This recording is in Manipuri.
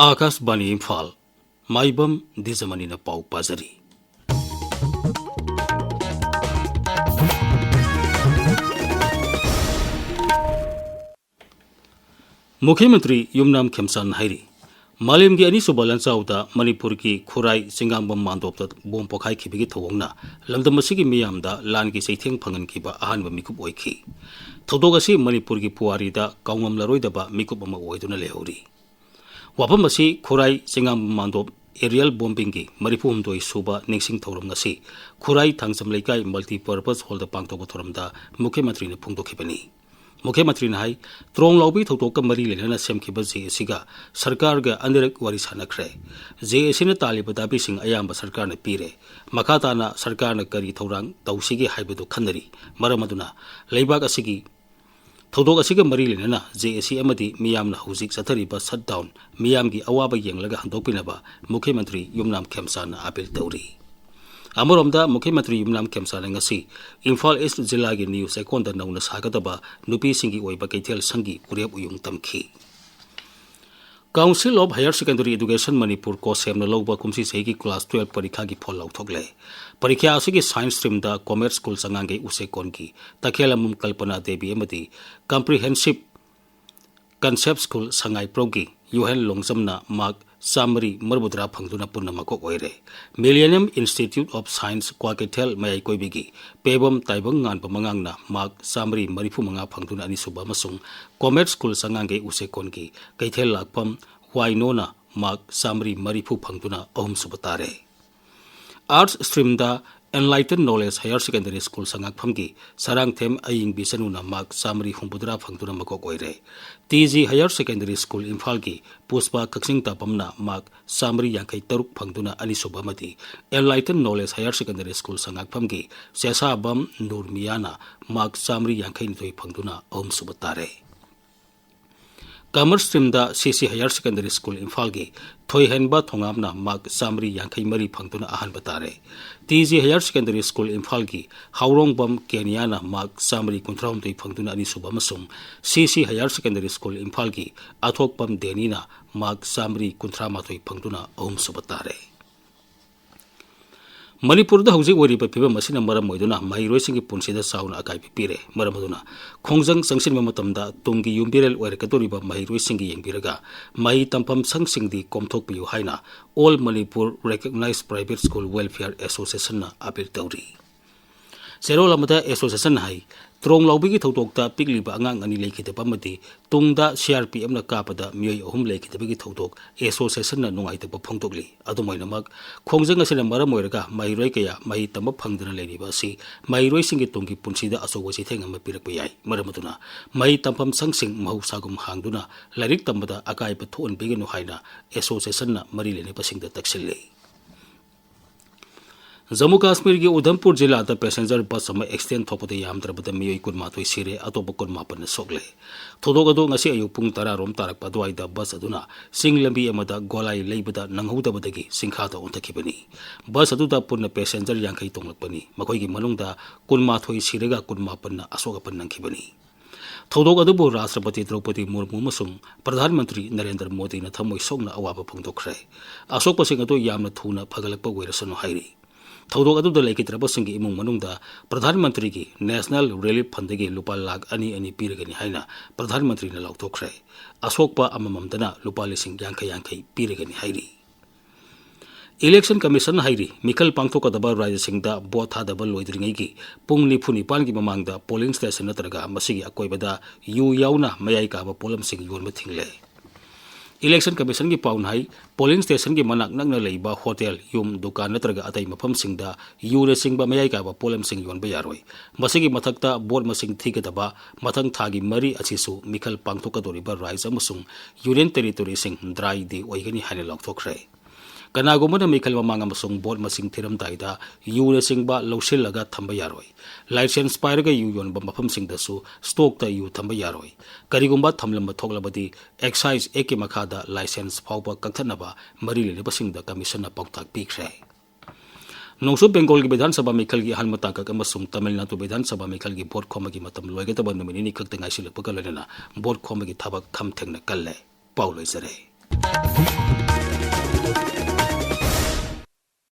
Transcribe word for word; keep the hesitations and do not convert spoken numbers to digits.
ꯑꯥꯀꯥꯁꯕꯥꯅꯤ ꯏꯝꯐꯥꯜ, ꯃꯥꯏꯕꯝ ꯗꯤꯖꯃꯅꯤꯅ ꯄꯥꯎ ꯄꯥꯖꯔꯤ꯫ ꯃꯨꯈ꯭ꯌ ꯃꯟꯇ꯭ꯔꯤ ꯌꯨꯝꯅꯥꯝ ꯈꯦꯝꯆꯥꯟ ꯍꯥꯏꯔꯤ, ꯃꯥꯂꯦꯝꯒꯤ ꯑꯅꯤꯁꯨꯕ ꯂꯥꯟꯖꯥꯎꯗ ꯃꯅꯤꯄꯨꯔꯒꯤ ꯈꯨꯔꯥꯏ ꯆꯤꯡꯉꯥꯝꯕꯝ ꯃꯥꯟꯗꯣꯞꯇ ꯕꯣꯝ ꯄꯣꯈꯥꯏꯈꯤꯕꯒꯤ ꯊꯧꯑꯣꯡꯅ ꯂꯝꯗꯝ ꯑꯁꯤꯒꯤ ꯃꯤꯌꯥꯝꯗ ꯂꯥꯟꯒꯤ ꯆꯩꯊꯦꯡ ꯐꯪꯍꯟꯈꯤꯕ ꯑꯍꯥꯟꯕ ꯃꯤꯀꯨꯞ ꯑꯣꯏꯈꯤ꯫ ꯊꯧꯗꯣꯛ ꯑꯁꯤ ꯃꯅꯤꯄꯨꯔꯒꯤ ꯄꯨꯋꯥꯔꯤꯗ ꯀꯥꯎꯉꯝꯂꯔꯣꯏꯗꯕ ꯃꯤꯀꯨꯞ ꯑꯃ ꯑꯣꯏꯗꯨꯅ ꯂꯩꯍꯧꯔꯤ꯫ ꯋꯥꯐꯝ ꯑꯁꯤ ꯈꯨꯔꯥꯏ ꯆꯤꯡꯉꯥꯝꯕꯝ ꯃꯥꯟꯗꯣꯞ ꯑꯦꯔꯤꯌꯦꯜ ꯕꯣꯝꯕꯤꯡꯒꯤ ꯃꯔꯤꯐꯨ ꯍꯨꯝꯗꯣꯏ ꯁꯨꯕ ꯅꯤꯡꯁꯤꯡ ꯊꯧꯔꯝ ꯉꯁꯤ ꯈꯨꯔꯥꯏ ꯊꯥꯡꯖꯝ ꯂꯩꯀꯥꯏ ꯃꯜꯇꯤꯄꯔꯄꯁ ꯍꯣꯜꯗ ꯄꯥꯡꯊꯣꯛꯄ ꯊꯧꯔꯝꯗ ꯃꯨꯈ꯭ꯌ ꯃꯟꯇ꯭ꯔꯤꯅ ꯐꯣꯡꯗꯣꯛꯈꯤꯕꯅꯤ꯫ ꯃꯨꯈ꯭ꯌ ꯃꯟꯇ꯭ꯔꯤꯅ ꯍꯥꯏ, ꯇ꯭ꯔꯣꯡ ꯂꯥꯎꯕꯤ ꯊꯧꯗꯣꯛꯀ ꯃꯔꯤ ꯂꯩꯅꯅ ꯁꯦꯝꯈꯤꯕ ꯖꯦ ꯑꯦ ꯁꯤꯒ ꯁꯔꯀꯥꯔꯒ ꯑꯅꯤꯔꯛ ꯋꯥꯔꯤ ꯁꯥꯟꯅꯈ꯭ꯔꯦ꯫ ꯖꯦ ꯑꯦ ꯁꯤꯅ ꯇꯥꯜꯂꯤꯕ ꯗꯥꯕꯤꯁꯤꯡ ꯑꯌꯥꯝꯕ ꯁꯔꯀꯥꯔꯅ ꯄꯤꯔꯦ꯫ ꯃꯈꯥ ꯇꯥꯅ ꯁꯔꯀꯥꯔꯅ ꯀꯔꯤ ꯊꯧꯔꯥꯡ ꯇꯧꯁꯤꯒꯦ ꯍꯥꯏꯕꯗꯨ ꯈꯟꯅꯔꯤ꯫ ꯃꯔꯝ ꯑꯗꯨꯅ ꯂꯩꯕꯥꯛ ꯑꯁꯤꯒꯤ ꯊꯧꯗꯣꯛ ꯑꯁꯤꯒ ꯃꯔꯤ ꯂꯩꯅꯅ ꯖꯦ ꯑꯦ ꯁꯤ ꯑꯃꯗꯤ ꯃꯤꯌꯥꯝꯅ ꯍꯧꯖꯤꯛ ꯆꯠꯊꯔꯤꯕ ꯁꯠ ꯗꯥꯎꯟ, ꯃꯤꯌꯥꯝꯒꯤ ꯑꯋꯥꯕ ꯌꯦꯡꯂꯒ ꯍꯟꯗꯣꯛꯄꯤꯅꯕ ꯃꯨꯈ꯭ꯌ ꯃꯟꯇ꯭ꯔꯤ ꯌꯨꯝꯅꯥꯝ ꯈꯦꯝꯆꯥꯟꯅ ꯑꯥꯄꯤꯜ ꯇꯧꯔꯤ꯫ ꯑꯃꯔꯣꯝꯗ ꯃꯨꯈ꯭ꯌ ꯃꯟꯇ꯭ꯔꯤ ꯌꯨꯝꯅꯥꯝ ꯈꯦꯝꯆꯥꯟꯅ ꯉꯁꯤ ꯏꯝꯐꯥꯜ ꯏꯁ꯭ꯠ ꯖꯤꯂꯥꯒꯤ ꯅ꯭ꯌꯨ ꯆꯦꯛꯀꯣꯟꯗ ꯅꯧꯅ ꯁꯥꯒꯗꯕ ꯅꯨꯄꯤꯁꯤꯡꯒꯤ ꯑꯣꯏꯕ ꯀꯩꯊꯦꯜ ꯁꯪꯒꯤ ꯎꯔꯦꯞ ꯎꯌꯨꯡ ꯇꯝꯈꯤ꯫ Council of Higher Secondary Education Manipur, ꯀꯣꯁꯦꯝꯅ ꯂꯧꯕ ꯀꯨꯝꯁꯤ ꯆꯍꯤꯒꯤ class twelve ꯄꯔꯤꯈꯥꯒꯤ ꯐꯣꯜ ꯂꯥꯎꯊꯣꯛꯂꯦ꯫ ꯄꯔꯤꯈꯥ ꯑꯁꯤꯒꯤ science streamꯗ ꯀꯣꯃꯦꯠ ꯁ꯭ꯀꯨꯜ ꯆꯉꯥꯡꯒꯩ ꯎꯆꯦꯛꯀꯣꯟꯒꯤ ꯇꯈꯦꯜꯂꯝꯕꯝ ꯀꯜꯄꯅꯥ ꯗꯦꯕꯤ ꯑꯃꯗꯤ Comprehensive Concept School ꯁꯉꯥꯏꯄ꯭ꯔꯧꯒꯤ ꯌꯨꯍꯦꯟ ꯂꯣꯡꯖꯝꯅ mark ꯆꯥꯃꯔꯤ ꯃꯔꯤꯐꯨꯇꯔꯥ ꯐꯪꯗꯨꯅ ꯄꯨꯟꯅ ꯃꯀꯣꯛ ꯑꯣꯏꯔꯦ꯫ Millennium Institute of Science Kwakeithel ꯃꯌꯥꯏ ꯀꯣꯏꯕꯤꯒꯤ ꯄꯦꯕꯝ ꯇꯥꯏꯕꯪ ꯉꯥꯟꯕ ꯃꯉꯥꯡꯅ mark ꯆꯥꯃꯔꯤ ꯃꯔꯤꯐꯨꯃꯉꯥ ꯐꯪꯗꯨꯅ ꯑꯅꯤꯁꯨꯕ ꯑꯃꯁꯨꯡ ꯀꯣꯃꯦꯠ ꯁ꯭ꯀꯨꯜ ꯆꯉꯥꯡꯒꯩ ꯎꯆꯦꯛꯀꯣꯟꯒꯤ ꯀꯩꯊꯦꯜ ꯂꯥꯛꯐꯝ ꯋꯥꯏꯅꯣꯅ mark ꯆꯥꯃꯔꯤ ꯃꯔꯤꯐꯨ ꯐꯪꯗꯨꯅ ꯑꯍꯨꯝꯁꯨꯕ ꯇꯥꯔꯦ꯫ Arts streamꯗ Enlighten Knowledge Higher Secondary School ꯁꯉꯥꯛꯐꯝꯒꯤ Sarangthem ꯑꯌꯤꯡ ꯕꯤꯁꯅꯨꯅ mark ꯆꯥꯃꯔꯤ ꯍꯨꯝꯐꯨꯇꯔꯥ ꯐꯪꯗꯨꯅ ꯃꯀꯣꯛ ꯑꯣꯏꯔꯦ꯫ T G Higher Secondary School ꯏꯝꯐꯥꯜꯒꯤ ꯄꯨꯁꯄꯥ ꯀꯛꯆꯤꯡ ꯇꯥꯄꯝꯅ mark ꯆꯥꯃꯔꯤ ꯌꯥꯡꯈꯩ ꯇꯔꯨꯛ ꯐꯪꯗꯨꯅ ꯑꯅꯤꯁꯨꯕ ꯑꯃꯗꯤ Enlighten Knowledge Higher Secondary School ꯁꯉꯥꯛꯐꯝꯒꯤ ꯆꯦꯁꯥꯕꯝ ꯅꯨꯔꯃꯤꯌꯥꯅ mark ꯆꯥꯃꯔꯤ ꯌꯥꯡꯈꯩ ꯅꯤꯊꯣꯏ ꯐꯪꯗꯨꯅ ꯑꯍꯨꯝꯁꯨꯕ ꯇꯥꯔꯦ꯫ Commerce streamꯗ C C Higher Secondary School ꯏꯝꯐꯥꯜꯒꯤ ꯊꯣꯏꯍꯦꯟꯕ ꯊꯣꯉꯥꯝꯅ mark ꯆꯥꯃꯔꯤ ꯌꯥꯡꯈꯩ ꯃꯔꯤ ꯐꯪꯗꯨꯅ ꯑꯍꯥꯟꯕ ꯇꯥꯔꯦ꯫ T G Higher Secondary School ꯏꯝꯐꯥꯜꯒꯤ ꯍꯥꯎꯔꯣꯡꯕꯝ ꯀꯦꯅꯤꯌꯥꯅ mark ꯆꯥꯃꯔꯤ ꯀꯨꯟꯊ꯭ꯔꯥꯍꯨꯝꯗꯣꯏ ꯐꯪꯗꯨꯅ ꯑꯅꯤꯁꯨꯕ ꯑꯃꯁꯨꯡ C C Higher Secondary School ꯏꯝꯐꯥꯜꯒꯤ ꯑꯊꯣꯛꯄꯝ ꯗꯦꯅꯤꯅ mark ꯆꯥꯃꯔꯤ ꯀꯨꯟꯊ꯭ꯔꯥ ꯃꯥꯊꯣꯏ ꯐꯪꯗꯨꯅ ꯑꯍꯨꯝꯁꯨꯕ ꯇꯥꯔꯦ꯫ ꯃꯅꯤꯄꯨꯔꯗ ꯍꯧꯖꯤꯛ ꯑꯣꯏꯔꯤꯕ ꯐꯤꯕꯝ ꯑꯁꯤꯅ ꯃꯔꯝ ꯑꯣꯏꯗꯨꯅ ꯃꯍꯩꯔꯣꯏꯁꯤꯡꯒꯤ ꯄꯨꯟꯁꯤꯗ ꯆꯥꯎꯅ ꯑꯀꯥꯏꯕ ꯄꯤꯔꯦ꯫ ꯃꯔꯝ ꯑꯗꯨꯅ ꯈꯣꯡꯖꯪ ꯆꯪꯁꯤꯟꯕ ꯃꯇꯝꯗ ꯇꯨꯡꯒꯤ ꯌꯨꯝꯕꯤꯔꯦꯜ ꯑꯣꯏꯔꯛꯀꯗꯧꯔꯤꯕ ꯃꯍꯩꯔꯣꯏꯁꯤꯡꯒꯤ ꯌꯦꯡꯕꯤꯔꯒ ꯃꯍꯩ ꯇꯝꯐꯝ ꯁꯪꯁꯤꯡꯗꯤ ꯀꯣꯝꯊꯣꯛꯄꯤꯌꯨ ꯍꯥꯏꯅ All Manipur Recognized Private School Welfare Associationꯅ appeal ꯇꯧꯔꯤ꯫ ꯆꯦꯔꯣꯜ ꯑꯃꯗ association ꯍꯥꯏ, ꯇ꯭ꯔꯣꯡ ꯂꯥꯎꯕꯒꯤ ꯊꯧꯗꯣꯛꯇ ꯄꯤꯛꯂꯤꯕ ꯑꯉꯥꯡ ꯑꯅꯤ ꯂꯩꯈꯤꯗꯕ ꯑꯃꯗꯤ ꯇꯨꯡꯗ C R P Fꯅ ꯀꯥꯞꯄꯗ ꯃꯤꯑꯣꯏ ꯑꯍꯨꯝ ꯂꯩꯈꯤꯗꯕꯒꯤ ꯊꯧꯗꯣꯛ associationꯅ ꯅꯨꯡꯉꯥꯏꯇꯕ ꯐꯣꯡꯗꯣꯛꯂꯤ꯫ ꯑꯗꯨꯝ ꯑꯣꯏꯅꯃꯛ, ꯈꯣꯡꯖꯪ ꯑꯁꯤꯅ ꯃꯔꯝ ꯑꯣꯏꯔꯒ ꯃꯍꯩꯔꯣꯏ ꯀꯌꯥ ꯃꯍꯩ ꯇꯝꯕ ꯐꯪꯗꯅ ꯂꯩꯔꯤꯕ ꯑꯁꯤ ꯃꯍꯩꯔꯣꯏꯁꯤꯡꯒꯤ ꯇꯨꯡꯒꯤ ꯄꯨꯟꯁꯤꯗ ꯑꯆꯧꯕ ꯆꯩꯊꯦꯡ ꯑꯃ ꯄꯤꯔꯛꯄ ꯌꯥꯏ꯫ ꯃꯔꯝ ꯑꯗꯨꯅ ꯃꯍꯩ ꯇꯝꯐꯝ ꯁꯪꯁꯤꯡ ꯃꯍꯧꯁꯥꯒꯨꯝ ꯍꯥꯡꯗꯨꯅ ꯂꯥꯏꯔꯤꯛ ꯇꯝꯕꯗ ꯑꯀꯥꯏꯕ ꯊꯣꯛꯍꯟꯕꯤꯒꯅꯨ ꯍꯥꯏꯅ associationꯅ ꯃꯔꯤ ꯂꯩꯅꯕꯁꯤꯡꯗ ꯇꯛꯁꯤꯜꯂꯤ꯫ ꯖꯝꯃꯨ ꯀꯥꯁꯃꯤꯔꯒꯤ ꯎꯙꯝꯄꯨꯔ ꯖꯤꯂꯥꯗ passenger bus ꯑꯃ accident ꯊꯣꯛꯄꯗ ꯌꯥꯝꯗ꯭ꯔꯕꯗ ꯃꯤꯑꯣꯏ ꯀꯨꯟꯃꯥꯊꯣꯏ ꯁꯤꯔꯦ, ꯑꯇꯣꯞꯄ ꯀꯨꯟꯃꯥꯄꯟꯅ ꯁꯣꯛꯂꯦ꯫ ꯊꯧꯗꯣꯛ ꯑꯗꯨ ꯉꯁꯤ ꯑꯌꯨꯛ ꯄꯨꯡ ꯇꯔꯥ ꯔꯣꯝ ꯇꯥꯔꯛꯄ ꯑꯗꯨꯋꯥꯏꯗ bus ꯑꯗꯨꯅ ꯆꯤꯡ ꯂꯝꯕꯤ ꯑꯃꯗ ꯒꯣꯂꯥꯏ ꯂꯩꯕꯗ ꯅꯪꯍꯧꯗꯕꯗꯒꯤ ꯆꯤꯡꯈꯥꯗ ꯑꯣꯟꯊꯈꯤꯕꯅꯤ꯫ Bus ꯑꯗꯨꯗ ꯄꯨꯟꯅ passenger ꯌꯥꯡꯈꯩ ꯇꯣꯡꯂꯛꯄꯅꯤ꯫ ꯃꯈꯣꯏꯒꯤ ꯃꯅꯨꯡꯗ ꯀꯨꯟꯃꯥꯊꯣꯏ ꯁꯤꯔꯒ ꯀꯨꯟꯃꯥꯄꯟꯅ ꯑꯁꯣꯛ ꯑꯄꯟ ꯅꯪꯈꯤꯕꯅꯤ꯫ ꯊꯧꯗꯣꯛ ꯑꯗꯨꯕꯨ ꯔꯥꯁꯇ꯭ꯔꯄꯇꯤ ꯗ꯭ꯔꯧꯄꯗꯤ ꯃꯨꯔꯃꯨ ꯑꯃꯁꯨꯡ ꯄ꯭ꯔꯙꯥꯟ ꯃꯟꯇ꯭ꯔꯤ ꯅꯔꯦꯟꯗ꯭ꯔ ꯃꯣꯗꯤꯅ ꯊꯃꯣꯏ ꯁꯣꯛꯅ ꯑꯋꯥꯕ ꯐꯣꯡꯗꯣꯛꯈ꯭ꯔꯦ꯫ ꯑꯁꯣꯛꯄꯁꯤꯡ ꯑꯗꯨ ꯌꯥꯝꯅ ꯊꯨꯅ ꯐꯒꯠꯂꯛꯄ ꯑꯣꯏꯔꯁꯅꯨ ꯍꯥꯏꯔꯤ꯫ ꯊꯧꯗꯣꯛ ꯑꯗꯨꯗ ꯂꯩꯈꯤꯗ꯭ꯔꯕꯁꯤꯡꯒꯤ ꯏꯃꯨꯡ ꯃꯅꯨꯡꯗ ꯄ꯭ꯔꯙꯥꯟ ꯃꯟꯇ꯭ꯔꯤꯒꯤ National Relief Fundꯗꯒꯤ ꯂꯨꯄꯥ ꯂꯥꯈ ꯑꯅꯤ ꯑꯅꯤ ꯄꯤꯔꯒꯅꯤ ꯍꯥꯏꯅ ꯄ꯭ꯔꯙꯥꯟ ꯃꯟꯇ꯭ꯔꯤꯅ ꯂꯥꯎꯊꯣꯛꯈ꯭ꯔꯦ꯫ ꯑꯁꯣꯛꯄ ꯑꯃꯃꯝꯗꯅ ꯂꯨꯄꯥ ꯂꯤꯁꯤꯡ ꯌꯥꯡꯈꯩ ꯌꯥꯡꯈꯩ ꯄꯤꯔꯒꯅꯤ ꯍꯥꯏꯔꯤ꯫ Election Commission ꯍꯥꯏꯔꯤ, ꯃꯤꯈꯜ ꯄꯥꯡꯊꯣꯛꯀꯗꯕ ꯔꯥꯖ꯭ꯌꯁꯤꯡꯗ vote ꯊꯥꯗꯕ ꯂꯣꯏꯗ꯭ꯔꯤꯉꯩꯒꯤ ꯄꯨꯡ ꯅꯤꯐꯨ ꯅꯤꯄꯥꯟꯒꯤ ꯃꯃꯥꯡꯗ polling station ꯅꯠꯇ꯭ꯔꯒ ꯃꯁꯤꯒꯤ ꯑꯀꯣꯏꯕꯗ ꯌꯨ ꯌꯥꯎꯅ ꯃꯌꯥꯏ ꯀꯥꯕ ꯄꯣꯠꯂꯝꯁꯤꯡ ꯌꯣꯟꯕ ꯊꯤꯡꯂꯦ꯫ Election Commissionꯒꯤ ꯄꯥꯎꯅ ꯍꯥꯏ, polling stationꯒꯤ ꯃꯅꯥꯛ ꯅꯛꯅ ꯂꯩꯕ hotel, ꯌꯨꯝ, ꯗꯨꯀꯥꯟ ꯅꯠꯇ꯭ꯔꯒ ꯑꯇꯩ ꯃꯐꯝꯁꯤꯡꯗ ꯌꯨꯅꯆꯤꯡꯕ ꯃꯌꯥꯏ ꯀꯥꯕ ꯄꯣꯠꯂꯝꯁꯤꯡ ꯌꯣꯟꯕ ꯌꯥꯔꯣꯏ꯫ ꯃꯁꯤꯒꯤ ꯃꯊꯛꯇ vote ꯃꯁꯤꯡ ꯊꯤꯒꯗꯕ ꯃꯊꯪ ꯊꯥꯒꯤ ꯃꯔꯤ ꯑꯁꯤꯁꯨ ꯃꯤꯈꯜ ꯄꯥꯡꯊꯣꯛꯀꯗꯧꯔꯤꯕ ꯔꯥꯖ꯭ꯌ ꯑꯃꯁꯨꯡ Union Territoryꯁꯤꯡ dry day ꯑꯣꯏꯒꯅꯤ ꯍꯥꯏꯅ ꯂꯥꯎꯊꯣꯛꯈ꯭ꯔꯦ꯫ ꯀꯅꯥꯒꯨꯝꯕꯅ ꯃꯤꯈꯜ ꯃꯃꯥꯡ ꯑꯃꯁꯨꯡ ꯕꯣꯠ ꯃꯁꯤꯡ ꯊꯤꯔꯝꯗꯥꯏꯗ ꯌꯨꯅꯆꯤꯡꯕ ꯂꯧꯁꯤꯜꯂꯒ ꯊꯝꯕ ꯌꯥꯔꯣꯏ꯫ ꯂꯥꯏꯁꯦꯟꯁ ꯄꯥꯏꯔꯒ ꯌꯨ ꯌꯣꯟꯕ ꯃꯐꯝꯁꯤꯡꯗꯁꯨ ꯁ꯭ꯇꯣꯛꯇ ꯌꯨ ꯊꯝꯕ ꯌꯥꯔꯣꯏ꯫ ꯀꯔꯤꯒꯨꯝꯕ ꯊꯝꯂꯝꯕ ꯊꯣꯛꯂꯕꯗꯤ ꯑꯦꯛꯁꯥꯏꯖ ꯑꯦꯛꯀꯤ ꯃꯈꯥꯗ ꯂꯥꯏꯁꯦꯟꯁ ꯐꯥꯎꯕ ꯀꯛꯊꯠꯅꯕ ꯃꯔꯤ ꯂꯩꯅꯕꯁꯤꯡꯗ ꯀꯃꯤꯁꯟꯅ ꯄꯥꯎꯇꯥꯛ ꯄꯤꯈ꯭ꯔꯦ꯫ ꯅꯣꯡꯆꯨꯞ ꯕꯦꯡꯒꯣꯜꯒꯤ ꯕꯤꯙꯥꯟ ꯁꯚꯥ ꯃꯤꯈꯜꯒꯤ ꯑꯍꯜ ꯃꯇꯥꯡꯀꯛ ꯑꯃꯁꯨꯡ ꯇꯥꯃꯤꯜ ꯅꯥꯗꯨ ꯕꯤꯙꯥꯟ ꯁꯚꯥ ꯃꯤꯈꯜꯒꯤ ꯚꯣꯠ ꯈꯣꯝꯕꯒꯤ ꯃꯇꯝ ꯂꯣꯏꯒꯗꯕ ꯅꯨꯃꯤꯠ ꯅꯤꯅꯤ ꯈꯛꯇ ꯉꯥꯏꯁꯤꯜꯂꯛꯄꯒ ꯂꯣꯏꯅꯅ ꯚꯣꯠ ꯈꯣꯝꯕꯒꯤ ꯊꯕꯛ ꯈꯝ ꯊꯦꯡꯅ ꯀꯜꯂꯦ꯫ ꯄꯥꯎ ꯂꯣꯏꯖꯔꯦ꯫